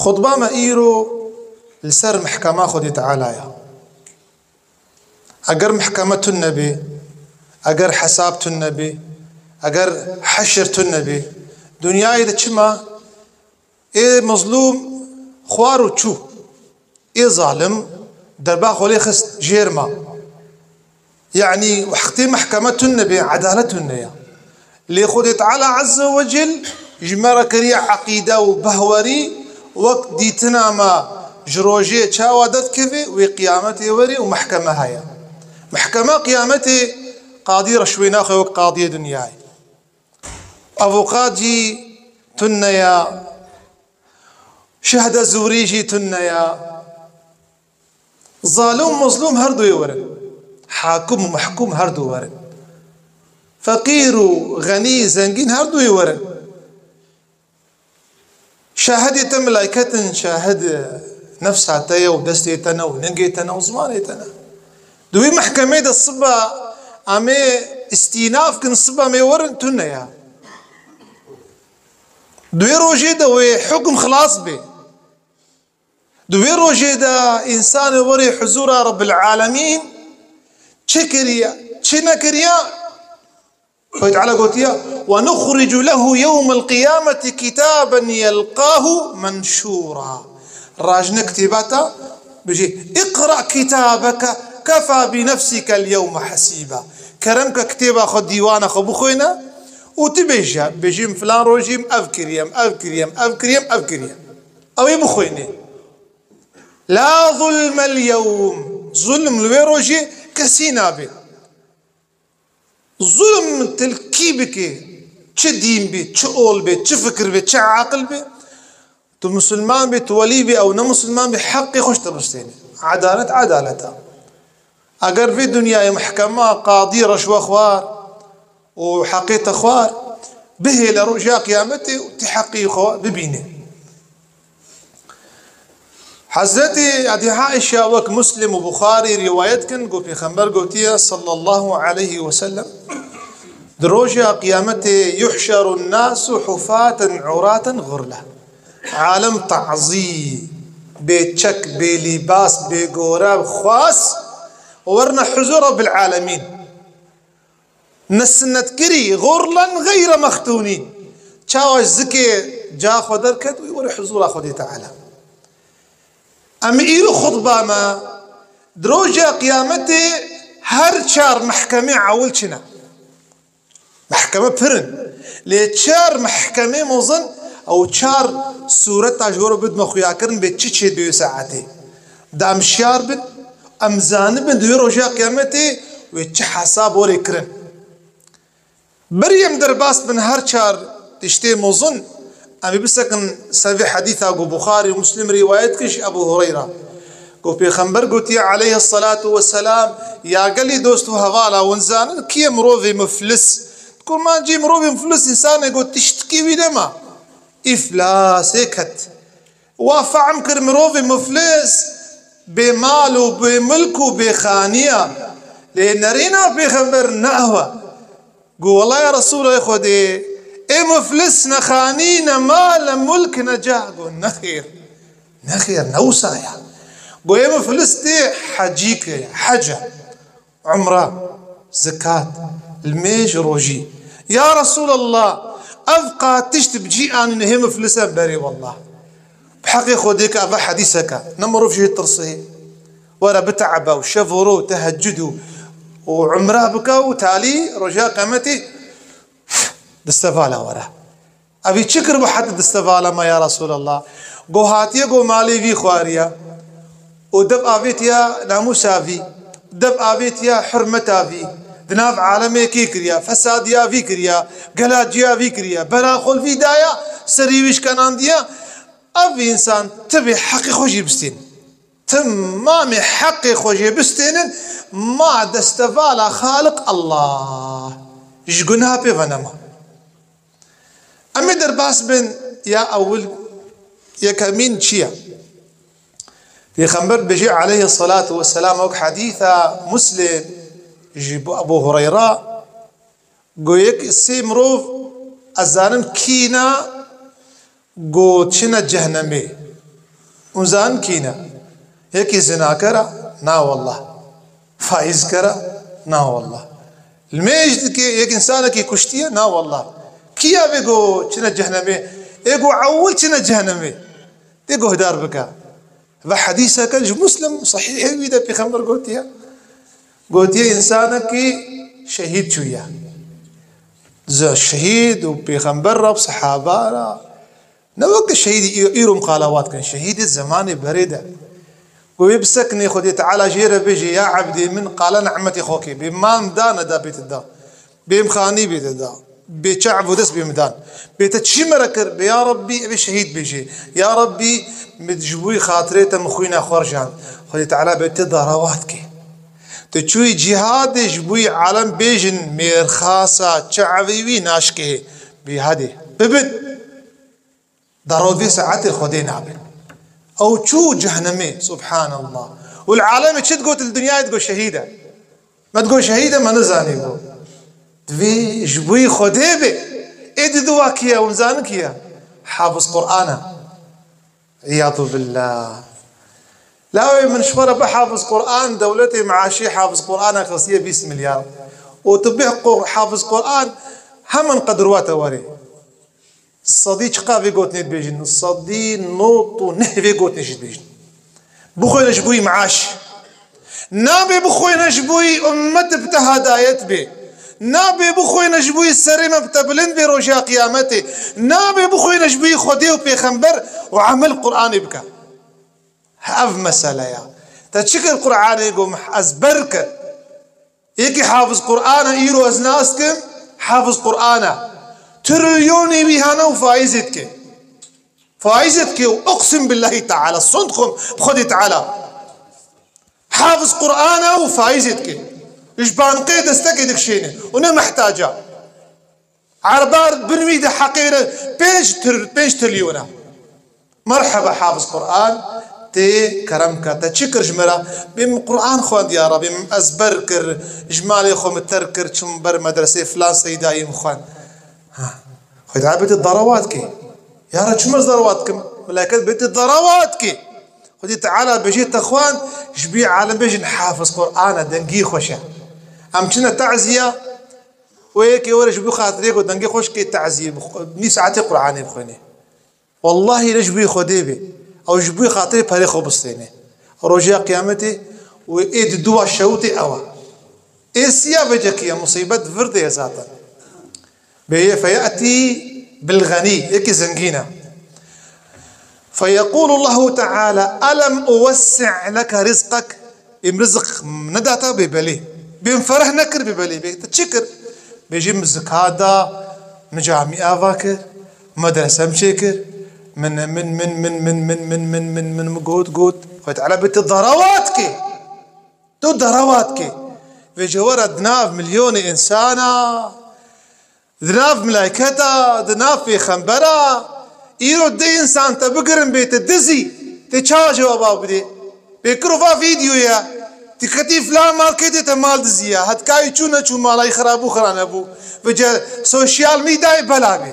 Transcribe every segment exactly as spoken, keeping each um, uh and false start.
Xutba me îro li ser mihkema Xwedê Teala ya. Eger mihkeme tune bê, eger hesab tune bê, eger heşir tune bê, dinyayê de çima ê mezlûm xwar û çû, ê zalim derba xwe lê xist jêr ma. Yanî wextê mehkeme tune bê, edalet tune ya. Lê Xwedê Teala Azze ve Cel ji me re kiriye eqîde û behwerî, wek dîtina me ji rojê çawa derdikeve, wê qiyametê were û mehkeme heye. Mehkeme qiyametê qadî reşwê naxe wek qadiyê dinyayê. Avûqat jî tune ya, şehde zûrî jî tune ya. Zalim û mezlûm her duyê werin. Hakim û mehkûm her du werin. Feqîr û xenî, zengîn her duyê werin. Şahidê te milayket in, şahid nefsa te ye û destê te ne û ningê te ne û zimanê te ne. Di wî mehkemê de siba em ê îstînaf kin, siba em ê werin tune ya. Di wê rojê de wê hukm xilas bê. Di wê rojê de însanê werê huzûra Rebbil Alemîn çi kiriye, çi nekiriye? Xwedê Teala gotiye, "Ve nuxricu lehu yewmel qiyameti kitaben yelqahu menşûra." Rajne kitêba te, bijî, "Iqra kitabeke kefa bi nefsikel yewme hesîba." Kerem ke kitêba xwe, dîwana xwe bixwêne û tu bêje, bêjî, "Min filan rojî min ev kiriye, min ev kiriye, min ev kiriye, min ev kiriye." Ew ê bixwêne. La zulmel yewm. Zulm li wê rojê kesî nabe. Zulm tu li kî bike, çi dîn be, çi ol be, çi fikir be, çi aqil be, tu misilman be, tu welî be, ew ne misilman be, heqê xwe ji te bistêne. Edalet, edalet e. Eger vê dinyayê mehkema, qadî, reşwexwar û heqê te xwar, bihêle roja qiyametê û tu heqê xwe bibîne. Hezretî Edî Aîşe wek Muslim û Buxarî rîwayet kin, ku Pêxember gotiye, sallallahu aleyhi ve sellem, di roja qiyametê, "Yuhşerun nasu hufaten uraten ghurla." Alem tazî, bê çek, bê lîbas, bê gore, xwas, werine huzûr Rabbil Alemîn. Nesinnetkirî, ghurlen geyre mextûnîn. Çawa zikê ca xwe derket, wî were huzûra Xwedê Teala. Em îro xutba me, di roja qiyametê her çar mehkemê ewil çi ne? Mehkeme pir in. Lê çar mehkemê mezin, ew çar sûreta ji we re bidime xuyakirin bê çi çêdibe wê saetê. Da em şiyar bin, em zanibin di wê roja qiyametê wê çi hesab werê kirin. Berî em derbas bin her çar tiştê mezin, em ê bisekin ser vê hedîsa ku Buxarî û Muslim rîwayet kir ji Ebu Hureyra. Ku Pêxember gotiye aleyhisselatu vesselam, ya gelî dost û hevala, hûn zanin kî ye mirovê muflis? Kurmancî mirovê muflis însanê ku tiştkî wî nema. Îflasê ket. Wa fehm kir mirovê muflis bê mal û bê milk û bê xaniya. Lê nerîna Pêxember ne ew e. Got, "Wela ya Resûlê Xwedê, ê muflis ne xanî, ne mal, ne mulk, ne cah." Got, "Nexêr, nexêr, ne wisa ya." Got, "Ê muflis tê hecî ke, hec e, umre, zikat, limêj, rojî." Ya Resûlallah, ev qat tişt bi cî anîne hê muflis e berê, wellah. Bi heqê Xwedê ke ev hedîseke, ne mirov jê tirse. Were bite'ebe û şev û ro û tehecud û, û umre bike û talî roja qiyametê distevala were. Evî çi kir bu heta distevala me ya Resûlallah? Go hatiye go malê vî xwariye û dev avêtiye namûsa vî, dev avêtiye hurmeta vî, di nav alemê kê kiriye, fesadiya vî kiriye, gelaciya vî kiriye, bera xwe li vî daye, serî wî şkenandiye. Ev însan tibê heqê xwe jî bistên. Timamê heqê xwe jê bistênin, ma destevala Xaliq Allah. Ji gunaha pê venema. Em ê derbas bin ya ewil, yekemîn çi ye? Pêxember dibêje aleyhisselatu vesselam, wek hedîsa Muslim ji bo Ebu Hureyra, Go yek sê mirov ez zanim kî ne, go çine cehnemê. Hûn zanin kî ne? Yekî zinakera? Na wallah. Faîzkera? Na wallah. Limêj dike, yek însanekî kuştiye? Na wallah. Kî ya vê go çine cehnemê? Ê go ewil çine cehnemê. Tê guhdar bike. Ve hedîseke ji Muslim, sahîhê wî de Pêxember gotiye. Gotiye, însanekî şehîd çûye. Ze şehîd û Pêxember re, sehaba re, ne weke şehîdî î-, îro muqalewa dikin. Şehîdê zemanê berê de. Ku wê bisekinê, Xwedê Teala jê re bêje, ya ebdê min, qala nimetê xwe kê. Bê mal da neda bê te da. Bê em xanî bê te da. Bê çav û dest bê min dan. Bê te çi me re kir? Bê ya Rabbî, ev ê şehîd bêje. Ya Rabbî, min ji bo xatirê te min xwîna xwe rijand. Xwedê Teala bê te darawat kê. Tu çûyî cîhadê ji bo alem bêjin mêrxasa çavê wî naşkê. Bê hadê. Bibin. Darot vê saetê Xwedê nabe. Ew çû cehnemê, subhanallah. Û li alemê çi digot, li dinyayê digot şehîd e. Me digot şehîd e, me nizanî bû. Divê ji bo Xwedê be. Ê diduwa kî ye, hûn zanin kî ye? Hafiz Qur'an e. Îyadu billah. Lawê min ji xwe re bi hafiz Qur'an, dewletê meaşî hafiz Qur'ana xistiye bîst milyar. Û tu bih qo-, hafiz Qur'an hemin qedirwa te werê. Sedî çiqa vê gotinê dibêjin? Sedî nod û neh vê gotinê jî dibêjin. Bixwîne ji bo wî meaş. Nabê bixwîne ji bo wî ummet bi te hedayet bê. Nabê bixwîne ji bo wî serê me bi te bilind bê roja qiyametê. Nabê bixwîne ji bo wî Xwedê û Pêxember û emel Qur'anê bike. Ev mesele ya. Te çi kir Qur'anê go min ezber kir? Yekî hafiz Qur'an e, îro ez nas kim, hafiz Qur'an e. Trilyonê wî hene û faîzê dike. Faîzê dike û uqsim billahî teala, sond xwim bi Xwedê Teala. Hafiz Qur'an e û faîzê dike. Ji bankê destekê dikişêne û ne mehtac e. Erbar bin wî de heqê re pênc tir-, pênc trilyon e. Merheba hafiz Qur'an, tê kerem ke, te çi kir ji me re? Bê min Qur'an xwend ya Rabbî, min ezber kir, ji malê xwe min terk kir, çûm ber medresê filan seydayî min xwend. Ha. Xwedê Teala bê te darawat kê. Ya Reb, çima ez darawat kim? Melaiket bê te darawat kê. Xwedê Teala bêjê te xwend, ji bî alem bêjin hafiz Qur'an e, dengî xweş e. Em çine taziya, û yekê were ji bo xatirê ku dengê xweş kê taziyê bix-, nî saetê Qur'anê bixwînê. Wallahî ne ji bo Xwedê bê. Ew ji bo xatirê perê xwe bistêne. Roja qiyametê û ê di dua şewitê ew e. Ê siya vecekî ye, musîbet vir de ye zaten. Bêye feyetî bil xenî, yekî zengîn e. Feyeqûlu Allahu Teala, elem uvessi' leke rizqek? Ê min rizik nedata? Bê belê. Bê min fereh nekir? Bê belê. Bê te çi kir? Bêjî min zika da, min camî ava kir, medrese min çêkir, min, min, min got, got. Xwedê Teala bê te darawat kê. Tu darawat kê. Vê cewera di nav milyonê însana, di nav melayketa, di nav pêxembera, îro dê însan te bigirin bê te dizî, tê çawa cewaba bidê? Bê kiro va vîdyoya, tu ketî filan marketê te mal diziya, hetkayî çû neçû mala wî xirabû xira nebû, vêce sosyal medyayê bela bê.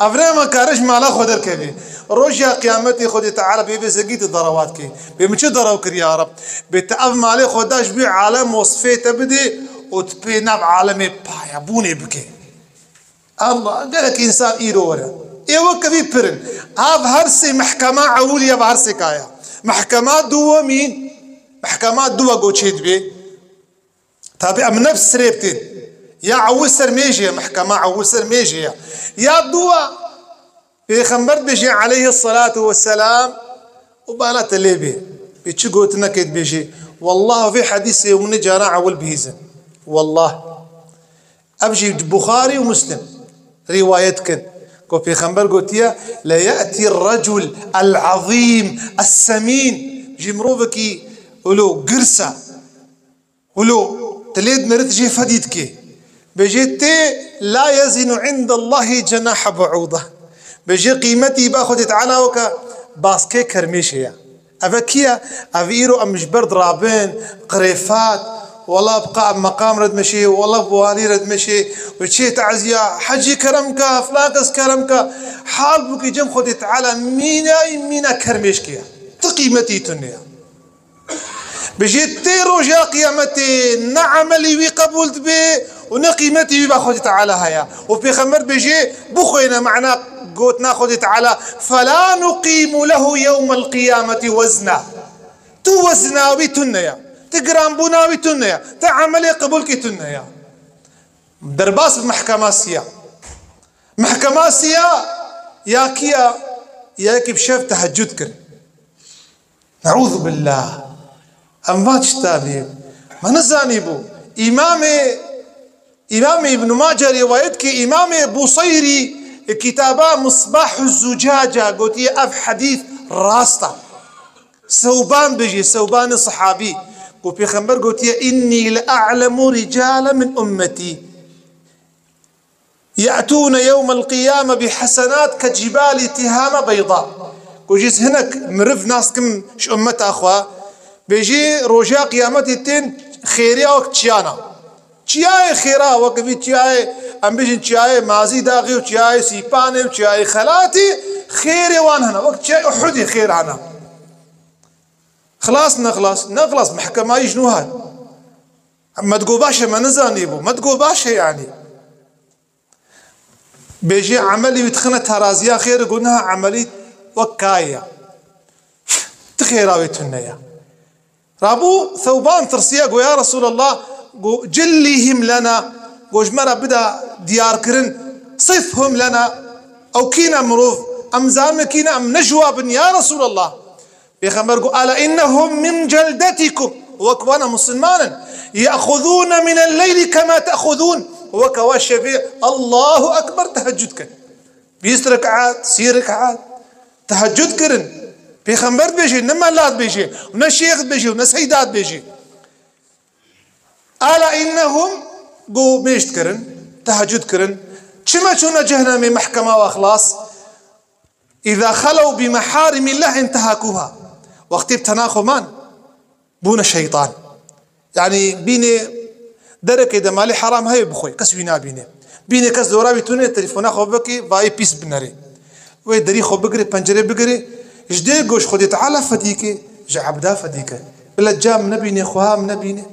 Ev ne me kare ji mala xwe derkevê. Roja qiyametê Xwedê Teala bê vê zengî tu darawat kê. Bê min çi daraw kir ya Reb? Bê te ev malê xwe da ji bo alem wesfê te bidê û tu pê nav alemê payebûnê bikê. Ama gelek însan îro were. Ê weke vî pir in. Ev her sê mehkema ewil ya, ev her sê kaya. Mehkema duwemîn, mehkema duwe goçê dibê. Tabi em ne bi sirê bitên. Ya ewil ser mêjê ye, mehkema ewil ser mêjê ye. Ya duwa, Pêxember dibêje aleyhisselatu vesselam û bala te lê bê. Bê çi gotinekê dibêje. Wallah vê hedîsê û min caran ewil bihîzin. Wallah. Ev jî Buxarî û Muslim rîwayet kin. Ku Pêxember gotiye, "Le ye'tî recul el-azîm es-semîn." Jî mirovekî wilo girs e. Wilo, tu lê dinêrî tu jê fedî dikê. Bêjê tê la yezînu indallahî cenahe be'ûde. Bêjê qîmetî ba Xwedê Teala weke baskê kermêşê ye. Ev e kî ye? Ev îro em ji ber dirabin, qirêfat, wela bi qa-, meqam re dimeşê, wela bi walî re dimeşê, û çê teziya, hecî kerem ke, filan kes kerem ke. Hal bûkî cem Xwedê Teala mînayî mîna kermêşkê ye. qîmetî tune ye. Bêjê tê roja qiyametê ne emelî wî qebûl dibe û ne qîmetî wî ba Xwedê Teala heye. Û Pêxember bêjê bixwêne mana gotina Xwedê Teala, "Fela nuqîmu lehu yewmel qiyameti wezna." Tu wezna wî tune ye. Tu giranbûna wî tune ye. Tu emelê qebûlkî tune ye. Derbas bi mehkema siya. Mehkema siya ya kiya? Ya yekî bi şev tehecud kir. Neûzubillah. Em van tiştanê me nizanîbû. Îmamê, Îmamê Îbn Mace rîwayet kir, Îmamê Buseyrî kitaba Misbahu Zucaca gotiye, ev hedîs rast e. Sewban bijî, Sewbanê sehabî, ku Pêxember gotiye, "Înnî le a'lemu ricale min ummetî." Ye'tûne yewmel qiyame bi hesenat ke cîbalî Tîhame beyda. Ku jî ez hinek miriv nas kim ji ummeta xwe, bêjî roja qiyametê tên xêriya wek çiyana. Çiyayê xêra wek vî çiyayê, em bêjin çiyayê Mazî Daxî û çiyayê Sîpanê û çiyayê Xelatî xêrê wan hene. Wek çiyayê Uhudê xêr hene. Xilas nexlas, nexlas, mehkemayî ji nû hat. Me digo baş e, me nizanîbû. Me digo baş e yanî. Bêjê emelî wî dixine teraziya xêr û gunaha, emelî wek kayê ye. Ti xêra wê tune ye. Rabû Thewban tirsiye, got, "Ya Resûlallah, got, cillîhim lena, got, ji me re bide diyarkirin, sifhum lena, ew kî ne mirov, em zanin kî ne, em ne ji wa bin, ya Resûlallah." Pêxember got, "Ela innehum min celdetikum." Wek wana musulman in. "Ye'xuzûne minel leyli kema te'xuzûn." Weke we şevê Allahu Ekber tehecud kin. Bîst rekat, sî rekat. Tehecud kirin. Pêxember dibêje, ne mela dibêje, ne şêx dibêje, ne seyda dibêje. "Ela innehum", got, mêj dikirin, tehecud kirin. Çima çûne cehnemê, mehkema we xilas? "Îza xelew bi meharimillah intehakûha." Wextê bi tena xwe man, bûne şeytan. Yanî bînê derekê de malê heram heye bixwe, kes wî nabîne. Bînê kes dora wî tune, telefona xwe vekê, vayê pîs binerê. Wê derî xwe bigirê, pencerê bigirê, ji dê got, "Xwedê Teala fedî ke, ji ebda fedî ke. Bila cam nebîne, xweha min nebîne."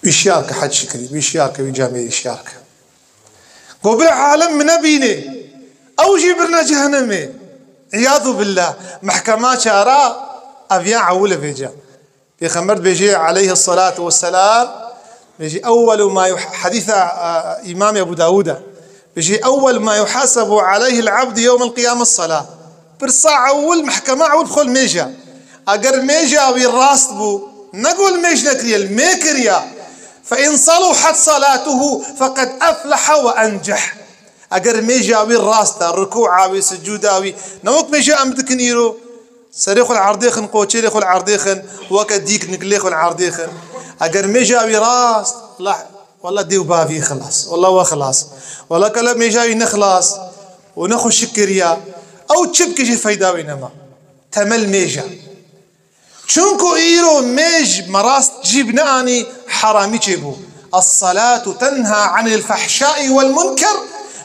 Wîşyar ke, hec şikrî, wîşyar ke, wî camê wîşyar ke. Go, "Bila alem min nebîne." Ew jî birine cehenemê. Îyadu billah. Mehkema çara, ev ya ewil e vêca. Pêxember dibêje, aleyhi salatu vesselam, bêje, "Ewwelu ma yuh-", hedîsa, a, Îmamê Ebû Dawûd e. Bêje, "Ewwel ma yuhasebu aleyhi el-abdu yewmel qiyame es-sela." Pirsa ewil, mehkema ewil bi xwe li mêj e. Eger mêja wî rast bû, ne ku li mêj nekiriye, li mê kiriya. "Fe in saluhat salatuhu feqed efleha we enceh." Eger mêja wî rast e, rukûa wî, sicûda wî, ne wek mêja em dikin îro, serê xwe li erdê xin, qoçêrê xwe li erdê xin, weke dîk nikilê xwe li erdê xin. Eger mêja wî rast, wela, wela dê û bavî xilas, wela we xilas. Wela kele mêja wî ne xilas û ne xwe şikiriya, ew çi bike jî feyda wî nema. Temel mêj e. Çunku îro mêj me rast cîb neanî, heramî çêbû. "Es-salatu tenha anil fehşai wel munker."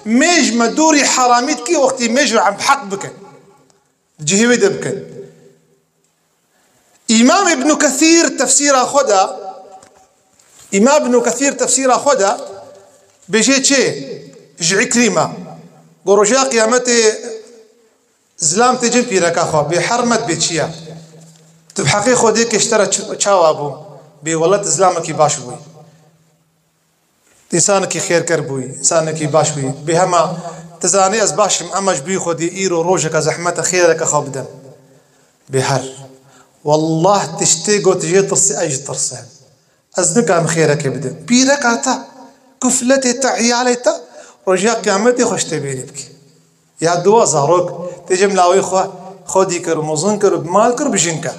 Mêj me dûrî heramî dikî, wextî mêj em bi heq bikin. Cihê wê de bikin. Îmam Îbnû Kesîr tefsîra xwe de, Îmam Îbnû Kesîr tefsîra xwe de bêjê çê ji Îkrîma. Got, roja qiyametê zilam tê cem pîreka xwe, bê hermet bê çiya. Tu bi heqê xwe dê kêştera ç-, çawa bû? Bê wela tu zilamekî baş bûyî. Însanekî xêrker bûyî, însanekî baş bûyî. Bê hema tu zanî ez baş im, ema ji bî xwe dê îro rojeke zehmete xêreke xwe bidim. Bê her. Wallah tiştê got jê tirsî, ez jî tirsim. Ez nikarim xêrekê bidim. Pîreka te, kufletê te, îyalê te, roja qiyametê xwe ji te bêrî bike. Ya dua zarok, tê cem lawê xwe, xwedî kir û mezin kir û bi mal kir û bi jin kir.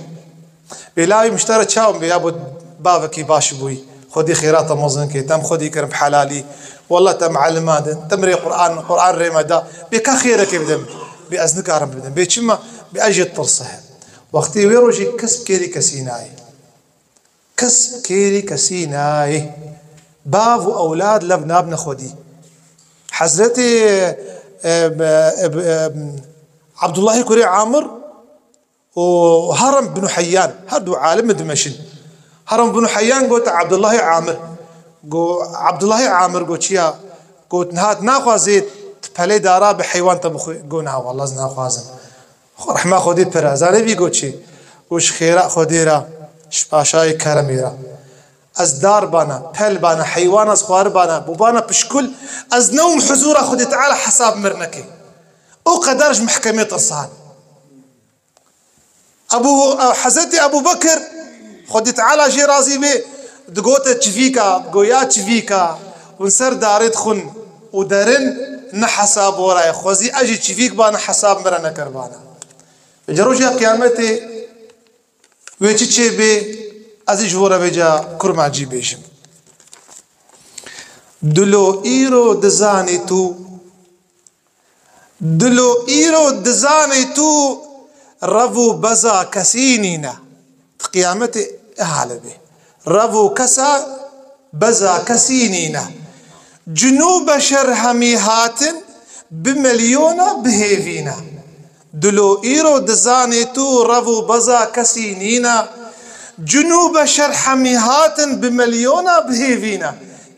Bê lawê miştara çaw bê, ya bo bavekî baş bûyî. Xwedî xêra te mezin kê, tem xwedî kirin bi helalî. Wallah tem eliman din, tem rê Qur'an, Qur'an rê me da. Bê ka xêrekê bidim. Bê ez nikarim bidim. Bê çima? Bê ez jê tirse. Wextê wê rojê kes bi kêrî kesî nayê. Kes bi kêrî kesî nayê. Bav û ewlad lev nabne xwedî. Hezretê, e, e, e, e, Abdullahî kurê Amir û Haram bin Heyyan, her du alim dimeşin. Haram bin Heyyan got Abdullahî Amir. Go, Abdullahî Amir go çiya? Got niha tu naxwazî tu pelê dara bi heywan te bixwe? Go na, wallah ez naxwazim. Xwe rehma Xwedê pir e. Zanî vî go çi? Go ji xêra Xwedê re, ji paşayê keremê re. Ez dar bana, pel bana, heywan ez xwaribana, bûbana pişkul, ez newim huzura Xwedê Teala hesab mir neke. O qeder ji mehkemê tirsan. Ebu, Hezretî Ebu Bekir, Xwedê Teala jê razî bê, digote çivîka, goya çivîka, hûn ser darê dixwin û derin ne hesab wera ye. Xwezî ez jî çivîk bana hesab mi re nekeribana. Vêca roja qiyametê wê çi çêbê, ez jî ji bo re vêca kurmacî bêjim. Dilo îro dizanî tu, dilo îro dizanî tu, rev û beza kesî nîne. Di qiyametê ehale bê. Rev û kesa beza kesî nîne. Cin û beşer hemî hatin, bi milyona bi hêvî ne. Dilo îro dizanê tu rev û beza kesî nîne. Cin û beşer hemî hatin, bi milyona bi hêvî ne.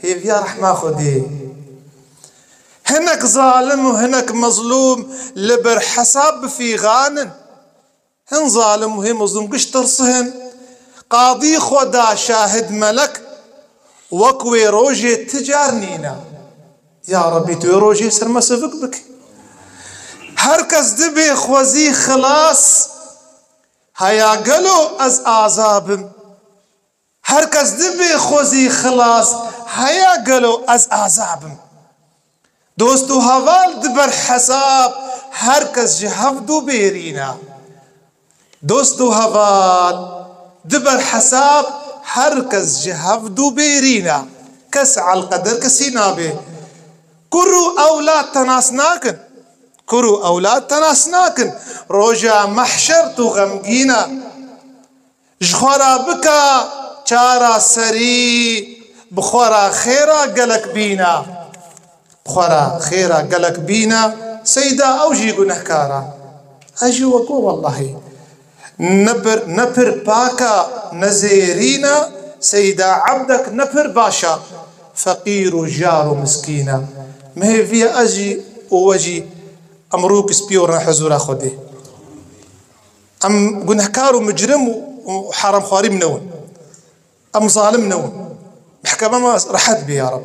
Hêviya rehma Xwedê. Hinek zalim û hinek mezlûm li ber hesab bi fîxan in. Hin zalim û hê mezlûm giş tirsihin. Qadî xwe da şahid melek, wek wê rojê ti car nîne. Ya Rebbî, tu wê rojê ser me sivik bike. Her kes dibê xwezî xilas, heya gelo ez azabim? Her kes dibê xwezî xilas, heya gelo ez azabim? Dost û heval di ber hesab, her kes ji hev dû bêrîn e. Dost û heval di ber hesab, her kes ji hev dû bêrîn e. Kes elqeder kesî nabe. Kur û ewlad te nas nakin. Kur û ewlad te nas nakin. Roja mehşer tu xemgîn e. Ji xwe re bike çara serî, bi xwe re xêra gelek bîne. Bi xwe re xêra gelek bîne, seyda ew jî gunehkar e. Ez jî wek we wellahî. Ne pir, ne pir pak e, ne zêrîn e, seyda ebdek ne pir baş e. Feqîr û jar û miskîn e. Mihêviye ez jî û we jî em rûk spî were huzûra Xwedê. Em gunehkar û micrim û, û heramxwarî nebin. Em zalim nebin. Mehkema me rehet bê ya Reb.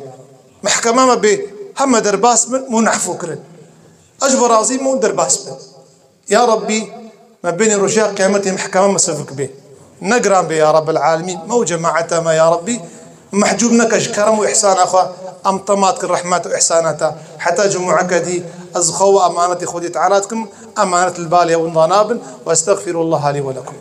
Mehkema me bê heme derbas bin û nehfû kirin. Ez ji bo razî me û derbas bin. Ya Rebbî, me bênê roja qiyametê mehkema me sivik bê. Ne giran bê ya Rebbel alemîn. Me û cemaeta me ya Rebbî. Mehcûb neke ji kerem û îhsana xwe, em tema dikin rehmet û îhsana te. Heta cumueke dî ez xwe û emanetê Xwedê Teala dikim, emanet li balê hûn da nabin, ve estexfirullaha lî ve lekum.